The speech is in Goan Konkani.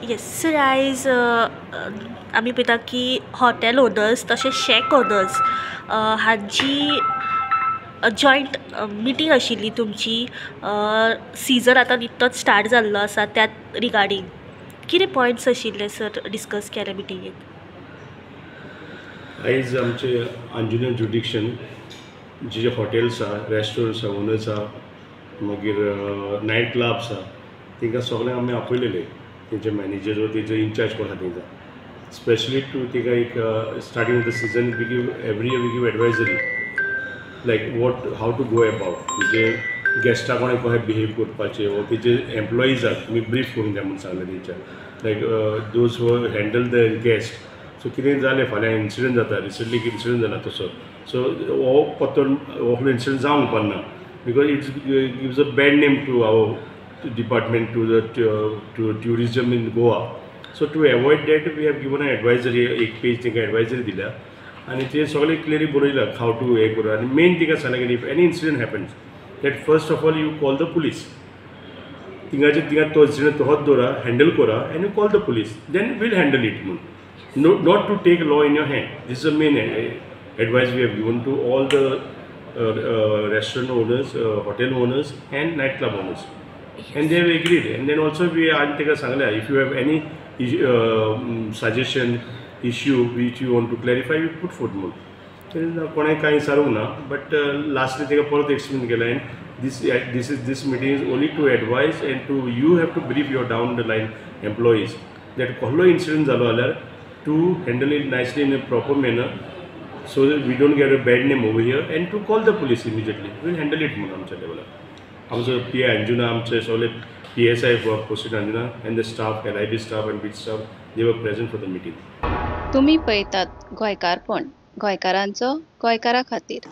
येस सर, आयज आमी पळयता की हॉटेल ओनर्स तशेंच शॅक ओनर्स हांची जॉयंट मिटींग आशिल्ली. तुमची सिजन आतां निकतोच स्टार्ट जाल्लो आसा, त्या रिगार्डींग कितें पॉयंट्स आशिल्ले सर डिस्कस केले मिटिंगेक? आयज आमचे अंजुना जुडिक्शन जे जे हॉटेल्स आहा, रेस्टॉरंट्स आहा, ओनर्स आहा, मागीर नायट क्लब्स आहा, तांकां सगळ्यांक आमी आपयलेले. तेंचे मॅनेजर वा तेंचे इनचार्ज कोण आहा तेंकां स्पेशली टू तेका एक starting of the season we give, every year we give advisory like what, how to go about, म्हणजे गेस्टा कोणें कशें बिहेव करपाचें वो तेजे एम्प्लॉईज आहात, तुमी ब्रीफ करून द्या म्हूण सांगलें तेंच्या, like those who handle the guest. So कितें जालें फाल्यां, इन्सिडंट जाता, रिसंटली एक इन्सिडंट जाला तसो, सो हो परतून हो इन्सिडंट जावंक उपकारना because it's gives a bad name to our department, to the to tourism in Goa. So to avoid that, we have given a advisory, एक पेज तांकां एडवायजरी दिल्या आनी ते सगळें क्लियरली बरयलां how to हें करून. आनी मेन तिका सांगलें की if any incident happens, that first of all you call the police. थिंगाचे थिंगा तो इन्सिडंट तोहोच दवरा, हँडल करा and you call the police, then we'll handle it म्हूण. No, not to take law in your hand. This is the main advice we have given to all the restaurant owners, hotel owners and night club owners, and they have agreed. And then also we आनी ताका सांगलें, if you have any suggestion, issue which you want to clarify, you put forth म्हूण. कोणें कांय विचारूंक ना, बट लास्टली ताका परत एक्सप्लेन केलें and this meeting is only to advise and to you have to brief your down the line employees that कसलो इन्सिडंट जालो जाल्यार to handle it nicely in a proper manner so that we don't get a bad name over here and to call the police immediately. We'll handle it म्हणून आमच्या लेवलार. आमचो पी I Anjuna, आमचे सगळे PSI posted Anjuna and the staff, LIB staff and beat staff, they were present for the meeting. तुम्ही पळयतात गोंयकारपण, गोंयकारांचो गोंयकारा खातीर.